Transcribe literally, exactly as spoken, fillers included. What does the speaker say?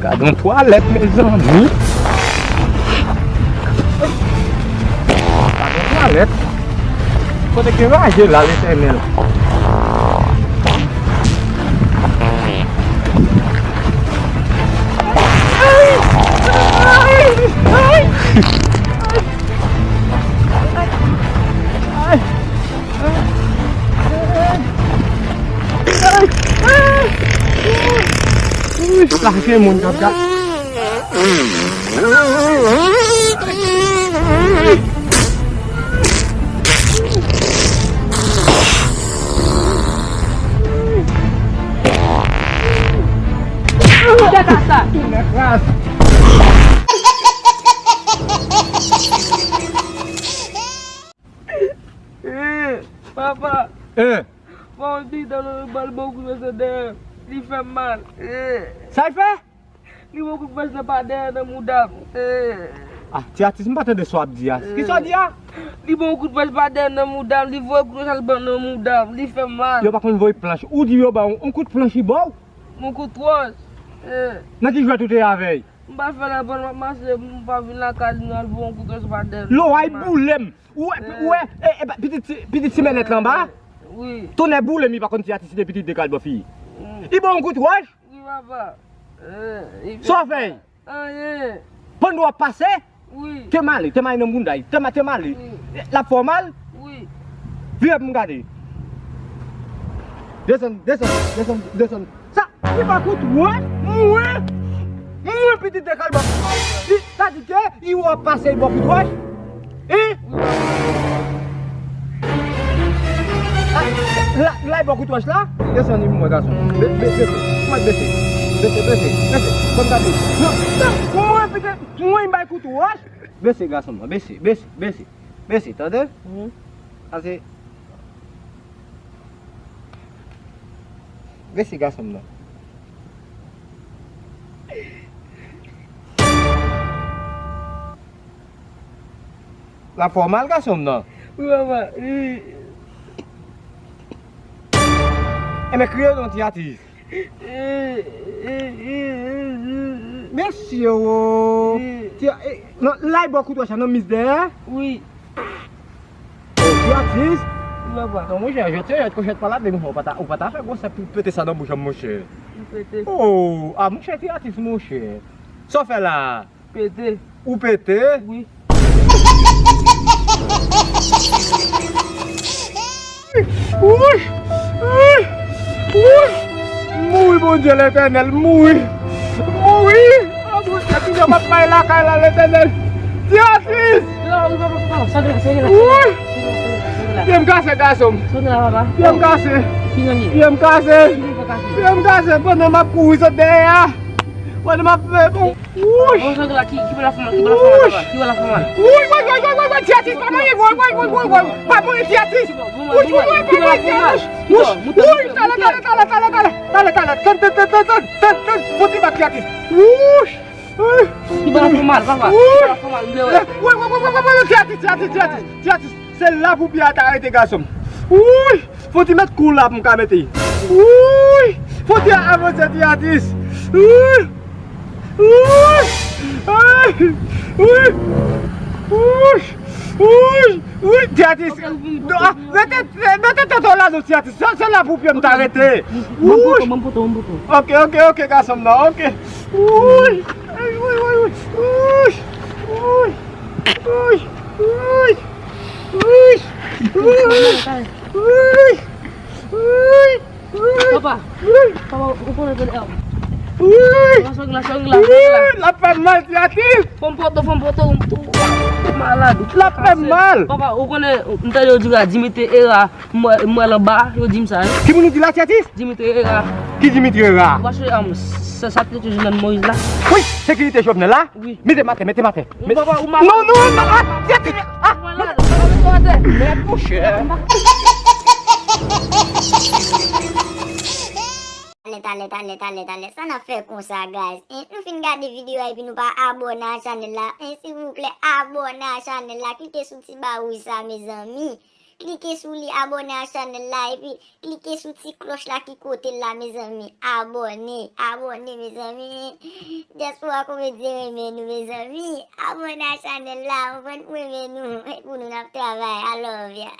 Gad yon twalèt, mezanmi. Gad yon twalèt. Kote ke raje la, Letènèl? Ay! Ay! Ay! Ay! Ui, la gen moun k ap gade. Tounen kras. Eh, papa. Eh. Fò w di dan nan bal bon kout pye dèyè. Li fè m mal. Eh. Sa l fè? Li bon kout pye pa dèyè nan mouda m. Eh. Ah, ti atis, m pa tande sa w ap di a. Ki sa w di a? Li bon kout pye pa dèyè nan mouda m. Li voye kout pye al ban nan mouda m. Li fè m mal. Yo pa konn voye planch. Ou di yo ba w yon kout planch li ba w? Yon kout wòch. Eh. Nan ki jwèt ou te avè l? M pa fè la, pandan m ap mache, m pa vin lakay li, m al voye yon kout wòch pa dèyè l. Lo ay boule m. Ou wè, ou wè, e, e, pitit, pitit ti mènèt la anba? Wi. Tonnè boule m, li pa konn ti atis se te pitit de kalbò fi. Mm. Li ba w yon kout wòch? Wi, papa. Eh, sa w fè? Anyen. Pandan w ap pase? Wi. Te male, te male nan bounda, te ma-, te male. Wi. L ap fè w mal? Wi. Vire pou m gade. Desann, desann, desann, desann. Sa, li ba kout wòch, mwen, mwen pitit de kalbò. Li, sa di ke, li wè w ap pase, li ba w kout wòch. Hein? La, la, li ba w kout wòch la. Desann, li mwen gason. Be-, be-, bese, mwen bese. Bese, bese, bese. Ban m gade. Non, non, mwen pitit, mwen bay kout wòch. Bese, gason mwen, bese, bese, bese. Bese, tande? Mhm. Ase. Bese, gason m nan. L ap fè w mal, gason m nan. Wi, papa. Wi. Enben, kriye non, ti atis. Mesye, wo. Ti a-, e, non, la, li ba w kout wòch la nan mis dèyè? Wi. Oh, ti atis. Wi, papa. Non, monchè, jwèt se jwèt, kochèt pa lave, monchè, ou pa ta, ou pa ta fè gwosè pou pete sa nan bouch an, monchè. M pete. Oh, ah, monchè, ti atis, monchè. Sa w fè la? Pete. Ou pete? Wi. Wouch! Wouch! Wouch! Mouri, Bondye Letènèl, mouri! Mouri! Ah, Bondye, ki jan m ap bay lakay la, Letènèl! Ti atis! Wouch! Pye m kase, gason m. Pye m kase. Pye m kase. Pye m kase. Pandan m ap kouri sot dèyè a. Pandan m ap, bon. Wouch! Bon, Jean-Claude, ki, ki bò l ap fè mal, ki bò l ap fè mal, papa? Ki bò l ap fè mal? Wouch, wouch, wouch, wouch, wouch, ti atis, pa manyen, wouch, wouch, wouch, wouch, wouch, pa manyen, ti atis. Wouch, wouch, wouch, pa manyen, ti atis. Wouch, wouch, talè, talè, talè, talè, talè, talè, talè, tann, tann, tann, tann, tann, tann, tann, fò ti bat ti atis. Wouch! Ki bò l ap fè mal, papa? Ki bò l ap fè mal, m vle wè. Wouch, wouch, wouch, wouch, wouch, ti atis, ti atis, ti atis, ti atis. Se la pou pye a ta rete, gason m. Wouch! Fò ti mèt kou la pou m ka mete. Wouy! Fò ti avanse, ti atis. Wouy! Wouy! Ay! Wouy! Wouy! Wouy! Wouy! Ti atis. Non, ah, rete, rete tèt ou la non, ti atis. Se, se la pou pye m ta rete. Wouy! Ok, ok, ok, gason m nan, ok. Wouy! Ay, wouy, wouy, wouy. Wouy! Wouy! Wouy! Wouy! Wouy! Wouy! Wouy! Papa, papa, ou konnen ke, wouy! Papa, sòk la, sòk la, sòk la. Wouy! L ap fè m mal, ti atis. Fò m poto, fò m poto, m tou malad. L ap fè m mal. Papa, ou konnen, m tande yo di la, Dimitri Era, m wè, m wè l anba, yo di m sa, wi. Ki moun ou di la, ti atis? Dimitri Era. Ki Dimitri Era? Ou pa sonje, um, sa, sa te toujou nan Moïse la? Wi, sekirite Jovenel la? Wi. Mete m atè, mete m atè. Papa, ou malad. Non, non, non, ah, ti atis, ah. Ou malad, papa, mete w atè. Mèd, monchè. Talè, talè, talè, talè, talè. Sa n ap fè konsa, guys? Hein? Nou fin gade videyo a epi nou pa abòne a chanèl la. Hein, silvouplè, abòne a chanèl la. Klike sou ti ba wouj sa, mezanmi. Klike sou li, abòne a chanèl la, epi klike sou ti klòch la ki kote l la, mezanmi. Abòne, abòne, mezanmi. Dyaspora Komedyen renmen nou, mezanmi. Abòne a chanèl la, ou konprann, pou renmen nou. E pou nou, n ap travay. I love ya.